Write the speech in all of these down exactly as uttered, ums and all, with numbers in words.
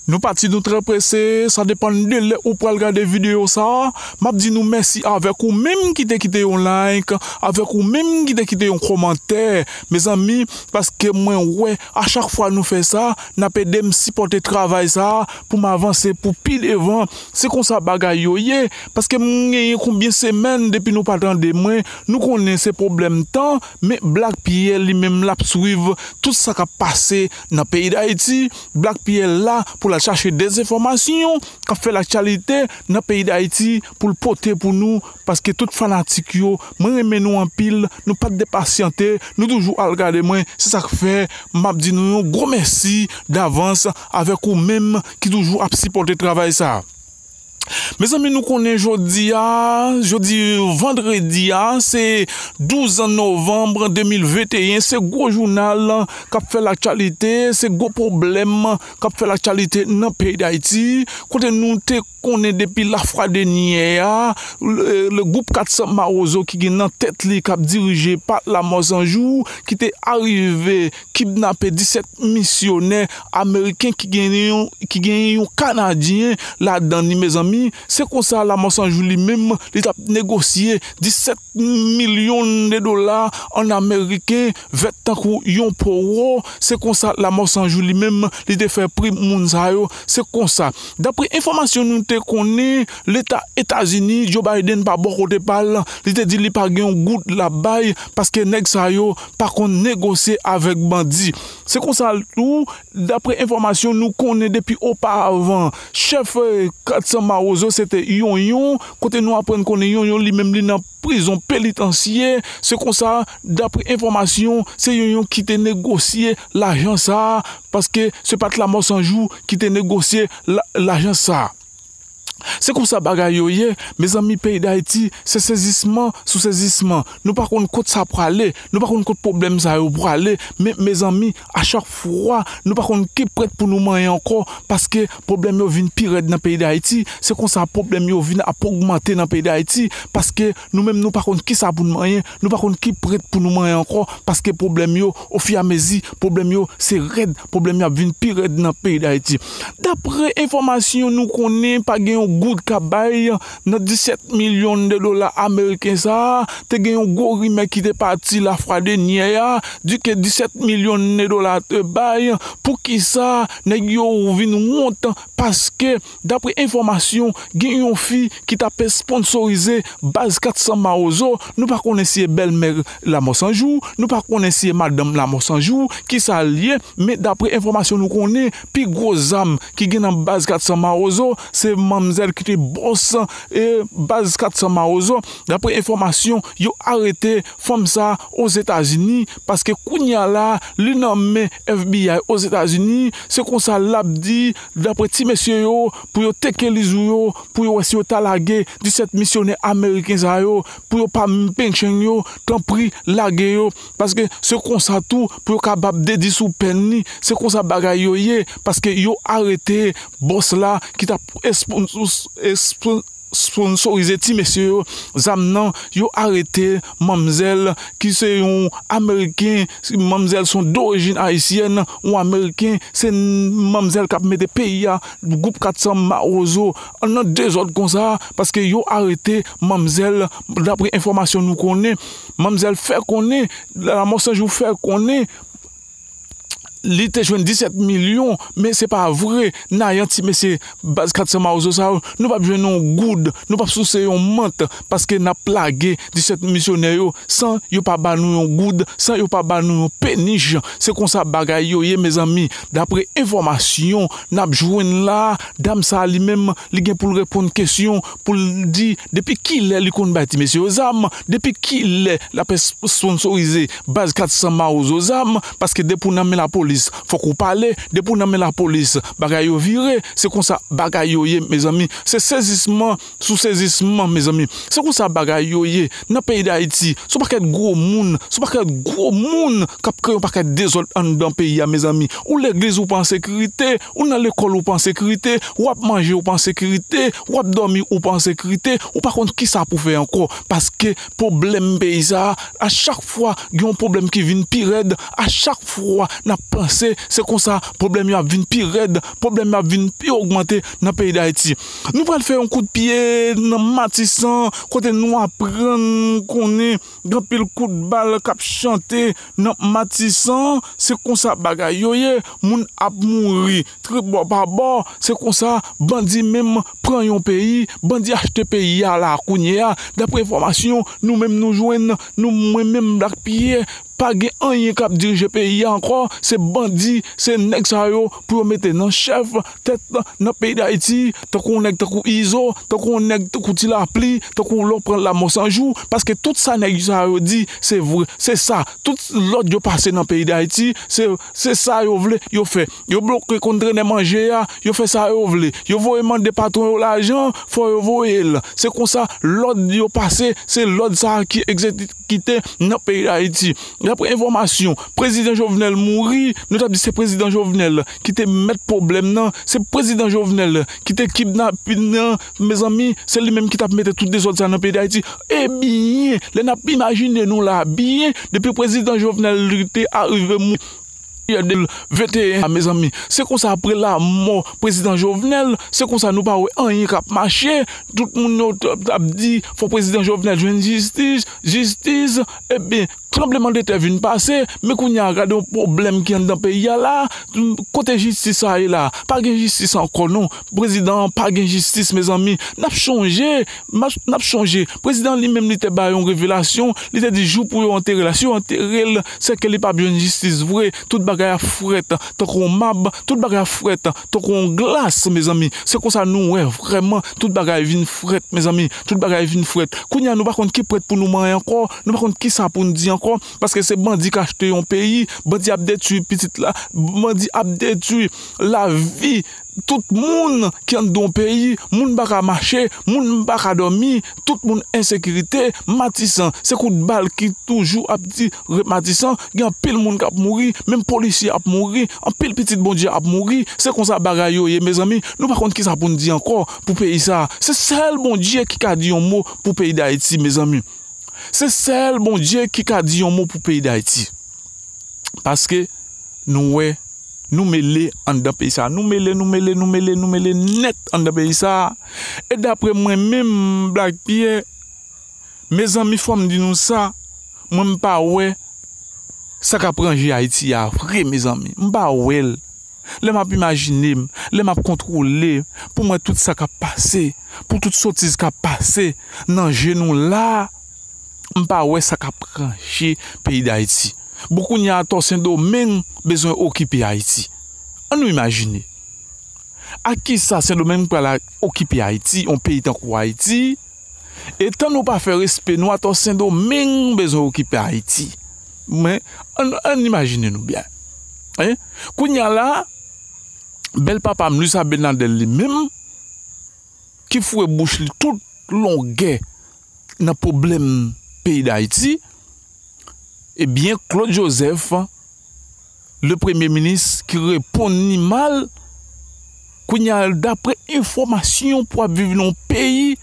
Nou pati, nou trè prese, sa depann de lè ou pral gade videyo sa a. M ap di nou mèsi avèk ou menm ki te kite yon like, avèk ou menm ki te kite yon kòmantè, mezanmi, paske mwen wè, a chak fwa nou fè sa, n ap ede m sipòte travay sa a pou m avanse pou pi devan. Se konsa bagay yo ye, paske m genyen konbyen semèn depi nou pa tande mwen, nou konnen se pwoblèm tan, men Black Pierre li menm l ap swiv tout sa k ap pase nan peyi Dayiti. Black Pierre la pou l al chache dezenfòmasyon k ap fè laktyalite nan peyi Dayiti pou l pote pou nou, paske tout fanatik yo, mwen renmen nou anpil, nou pa t depasyante, nou toujou al gade mwen, se sa k fè m ap di nou yon gwo mèsi davans avèk ou menm ki toujou ap sipòte travay sa a. Mezanmi, nou konnen jodi a, jodi vandredi a, se douz novanm de mil venteyen, se gwo jounal k ap fè laktyalite, se gwo pwoblèm k ap fè laktyalite nan peyi Dayiti, kote nou te konnen depi lafwa dènyè a, le, le gwoup kat san Mawozo ki gen nan tèt li, k ap dirije pa Lamò San Jou, ki te arive kidnape disèt misyonè ameriken ki gen yon, ki gen yon Kanadyen ladan li, mezanmi. Se konsa Lamò San Jou li menm, li t ap negosye disèt milyon de dola an ameriken, vèt tankou yon powo. Se konsa Lamò San Jou li menm, li te fè pri moun sa yo. Se konsa, dapre enfòmasyon nou te konnen, Leta Etazini, Joe Biden pa bò kote pa l, li te di li pa gen yon goud l ap bay, paske nèg sa yo pa konn negosye avèk bandi. Se konsa tou, dapre enfòmasyon nou konnen depi oparavan, chèf, eh, kat san Mawozo se te Yonyon, kote nou aprann konnen Yonyon li menm li nan prizon penitansye. Se konsa, dapre enfòmasyon, se Yonyon ki te negosye lajan sa a, paske se pa t Lamò San Jou ki te negosye la, lajan sa a. Se konsa bagay yo ye, mezanmi, peyi Dayiti, se sezisman sou sezisman. Nou pa konn kot sa prale, nou pa konn kot pwoblèm sa yo prale, men, mezanmi, a chak fwa, nou pa konn ki prèt pou nou manyen ankò, paske pwoblèm yo vin pi rèd nan peyi Dayiti. Se konsa pwoblèm yo vin ap ogmante nan peyi Dayiti, paske nou menm nou pa konn kisa pou n manyen, nou pa konn ki prèt pou nou manyen ankò, paske pwoblèm yo, ofiramezi, pwoblèm yo se rèd, pwoblèm yo ap vin pi rèd nan peyi Dayiti. Dapre enfòmasyon nou konnen, pa gen yon goud k ap bay nan disèt milyon de dola ameriken sa a. Te gen yon gwo rimè ki te pati lafwa dènyè a, di ke disèt milyon de dola te bay. Poukisa nèg yo vin wont? Paske, dapre enfòmasyon, gen yon fi ki t ap esponsorize baz kat san Mawozo. Nou pa konnen si e bèlmè Lamò San Jou, nou pa konnen si e madanm Lamò San Jou, kisa l ye, men dapre enfòmasyon nou konnen, pi gwo zam ki gen nan baz kat san Mawozo, se manmzèl ki te bòs, e, baz kat san Mawozo. Dapre enfòmasyon, yo arete fanm sa Ozetazini, paske kounye a la, li nan men F B I Ozetazini. Se konsa l ap di, dapre ti mesye yo, pou yo teke lizou yo, pou yo wè si yo ta lage disèt misyonè ameriken sa yo, pou yo pa m-, penchen yo, tanpri, lage yo, paske se konsa tou, pou yo kapab dedisou pèn li. Se konsa bagay yo ye, paske yo arete bòs la ki t ap espons-, espon-, sponsorize ti mesye yo zam nan. Yo arete manmzèl ki se yon ameriken, manmzèl se yon dorijin ayisyèn, yon ameriken, se manmzèl k ap mete peyi a, gwoup kat san Mawozo, nan dezòd konsa, paske yo arete manmzèl, dapre enfòmasyon nou konnen, manmzèl fè konnen, Lamò San Jou fè konnen, li te jwenn disèt milyon, men se pa vre, n a yon ti mesye baz kat san Mawozo sa yo, nou p ap jwenn yon goud, nou p ap souse yon mant, paske n ap lage disèt misyonè yo san yo pa ba nou yon goud, san yo pa ba nou yon penich. Se konsa bagay yo ye, mezanmi. Dapre enfòmasyon n ap jwenn la, dam sa a li menm, li gen pou l reponn kesyon, pou l di depi kilè li konn bay ti mesye yo zam, depi kilè l ap esponsorize baz kat san Mawozo zam, paske depi w nan men lapolis, fòk ou pale, depi w nan men lapolis, bagay yo vire, se konsa bagay yo ye, mezanmi. Se sezisman sou sezisman, mezanmi. Se konsa bagay yo ye nan peyi Dayiti. Se yon pakèt gwo moun, se yon pakèt gwo moun k ap kreye yon pakèt dezòd anndan peyi a, mezanmi. Ou legliz, ou pa an sekirite, ou nan lekòl, ou pa an sekirite, w ap manje, ou pa an sekirite, w ap dòmi, ou pa an sekirite, ou pa konn kisa pou fè ankò. Paske pwoblèm peyi sa a, a chak fwa gen yon pwoblèm ki vin pi rèd, a chak fwa n ap pase, se konsa pwoblèm yo ap vin pi rèd, pwoblèm yo ap vin pi ogmante nan peyi Dayiti. Nou pral fè yon kout pye nan Matisan, kote nou aprann konnen gen anpil kout bal k ap chante nan Matisan. Se konsa bagay yo ye, moun ap mouri tribò pa bò. Se konsa bandi menm pran yon peyi, bandi achte peyi a la kounye a. Daprè enfòmasyon nou menm nou jwenn, nou, mwen menm Black Pierre, pa gen anyen k ap dirije peyi a ankò. Se bandi, se nèg sa yo pou yo mete nan chèf tèt nan peyi Dayiti, tankou yon nèg tankou Izo, tankou yon nèg tankou Ti Lapli, tankou lè w pran Lanmò San Jou, paske tout sa nèg sa yo di, se vre, se sa. Tout lòd yo pase nan peyi Dayiti, se, se sa yo vle, yo fè. Yo bloke kontènè manje a, yo fè sa yo vle. Yo voye mande patwon yo lajan, fò yo voye l. Se konsa lòd yo pase, se lòd sa a ki egzekite nan peyi Dayiti. Daprè enfòmasyon, prezidan Jovenel mouri, nou t ap di se prezidan Jovenel ki te mèt pwoblèm nan, se prezidan Jovenel ki te kidnapin nan, mezanmi, se li menm ki t ap mete tout dezòd sa nan peyi Dayiti. Ebyen, lè n ap imajine nou la byen, depi prezidan Jovenel li te arive mouri, de mil venteyen a, mezanmi. Se konsa, apre lanmò prezidan Jovenel, se konsa nou pa wè anyen k ap mache. Tout moun yo t ap di fò prezidan Jovenel jwenn jistis, jistis. Ebyen, tranblemanntè vin pase, men kounye a, gade yon pwoblèm ki anndan peyi a la. Kote jistis sa ye la? Pa gen jistis ankò non. Prezidan an pa gen jistis, mezanmi. N ap chonje, n ap chonje. Prezidan an li menm li te bay yon revelasyon, li te di jou pou yo antere l la, si yo antere l, se ke li p ap jwenn jistis vre. Tout bagay ap frèt tankou yon mab, tout bagay ap frèt tankou yon glas, mezanmi. Se konsa nou wè vrèman tout bagay vin frèt, mezanmi. Tout bagay vin frèt. Kounye a nou pa konn ki pwent pou nou manyen ankò, nou pa konn kisa pou n di ankò, paske se bandi k achte yon peyi, bandi ap detwi pitit la, bandi ap detwi lavi tout moun ki anndan yon peyi. Moun pa ka mache, moun pa ka dòmi, tout moun ensekirite. Matisan, se kout bal ki toujou ap tire Matisan, gen anpil moun k ap mouri, menm polisye ap mouri, anpil pitit Bondye ap mouri. Se konsa bagay yo ye, mezanmi. Nou pa konn kisa pou n di ankò pou peyi sa a. Se sèl Bondye ki ka di yon mo pou peyi Dayiti, mezanmi. Se sèl Bondye ki ka di yon mo pou peyi Dayiti. Paske nou wè, nou mele anndan peyi sa a. Nou mele, nou mele, nou mele, nou mele nèt anndan peyi sa a. E daprè mwen menm, Black Pierre, mezanmi, fò m di nou sa, mwen m pa wè sa k ap ranje Ayiti a vre, mezanmi. M pa wè l. Lè m ap imajine m, lè m ap kontwole, pou m wè tout sa k ap pase, pou tout sotiz k ap pase nan je nou la, m pa wè sa k ap ranje peyi Dayiti. Bon, kounye a atò Sendomeng bezwen okipe Ayiti. Ann nou imajine. A kisa Sendomeng pral okipe Ayiti, yon peyi tankou Ayiti? E tan nou pa fè respe nou atò Sendomeng bezwen okipe Ayiti. Men, ann, ann imajine nou byen. Hein? Kounye a la, bèl papa m, Luis Abinader li menm, ki foure bouch li tout longè nan pwoblèm peyi Dayiti, ebyen, Claude Joseph, le premye minis, ki reponn li mal, kounye a, daprè enfòmasyon, pou ap viv nan yon peyi,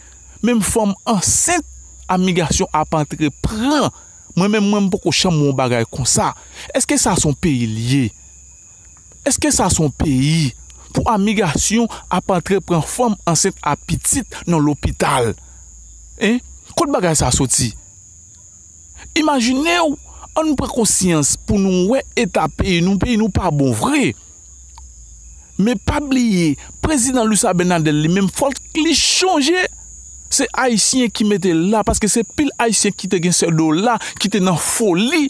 menm fanm ansent, amigasyon ap antre pran. Mwen menm, mwen, m poko janm wè yon bagay konsa. Èske sa se yon peyi l ye? Èske sa se yon peyi pou amigasyon ap antre pran fanm ansent a pitit nan lopital? Hein? Kot bagay sa soti? Imajine w, ann pran konsyans pou nou wè eta peyi nou. Peyi nou pa bon vre. Men pa bliye, prezidan Luis Abinader li menm, fòk li chonje se Ayisyen ki mete l la, paske se pil Ayisyen ki te gen sè do la, ki te nan foli,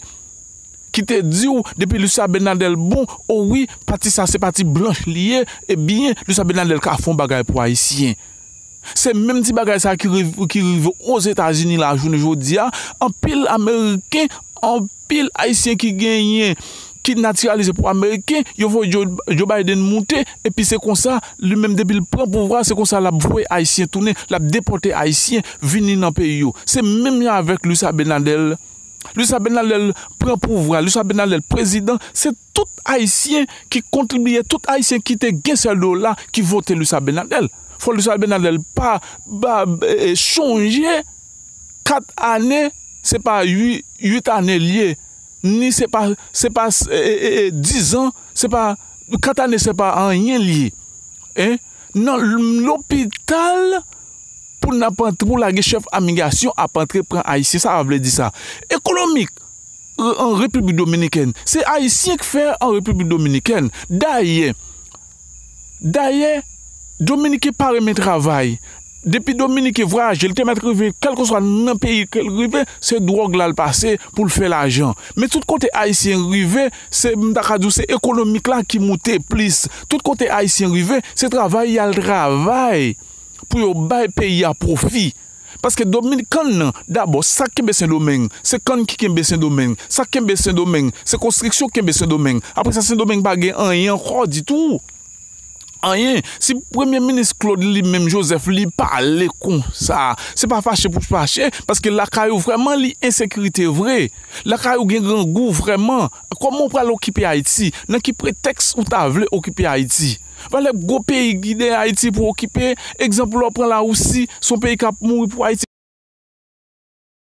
ki te di w, depi Luis Abinader bon, o wi, pati sa se pati blanch li ye, ebyen, Luis Abinader ka fè yon bagay pou Ayisyen. Se menm ti bagay sa ki riv-, ki rive Ozetazini la, jounen jodi a, anpil Ameriken, anpil Ayisyen ki genyen, ki natiralize pou Ameriken, yo voye Joe, Joe Biden moute, epi se konsa, li menm depi l pran pouvwa, se konsa l ap voye Ayisyen tounen, l ap depòte Ayisyen vini nan peyi yo. Se menm jan avèk Luis Abinader. Luis Abinader pran pouvwa, Luis Abinader prezidan, se tout Ayisyen ki kontribiye, tout Ayisyen ki te gen sèl do la ki vote Luis Abinader. Fò Luis Abinader pa, pa, eh, chonje kat ane, se pa uit, uit ane l ye. ni se pa, se pa, e, e, e, e, dizan, se pa, kat ane, se pa anyen li ye. Hein? Nan l-, lopital, pou n ap antre, pou lage chèf imigrasyon ap antre pran Ayisyen. Sa vle di sa. Ekonomik, an Repiblik Dominikèn. Se Ayisyen k fè an Repiblik Dominikèn. Dayè, dayè, Dominiken pa renmen travay. Depi Dominiken vwayaje, li te mèt rive, kèlkeswa nan peyi ke l rive, se dwòg la l pase pou l fè lajan. Men tout kote Ayisyen rive, se, m ta ka di w, se ekonomik la ki moute plis. Tout kote Ayisyen rive, se travay y al travay pou yo bay peyi a pwofi. Paske Dominik, kann nan, dabò, sa k kenbe Sendomeng, se kann ki kenbe Sendomeng. Sa k kenbe Sendomeng, se konstriksyon k kenbe Sendomeng. Apre sa, Sendomeng pa gen anyen ankò ditou. Anyen. Si Premye Minis Claude li menm Joseph li pale konsa, se pa fache pou fache, paske lakay ou vrèman li ensekirite vre. Lakay ou gen grangou vrèman. Kòman w pral okipe Ayiti? Nan ki pretèks ou ta vle okipe Ayiti? Valè gwo peyi ki dèyè Ayiti pou okipe, egzanp, lè w pran Larisi, se yon peyi k ap mouri pou Ayiti.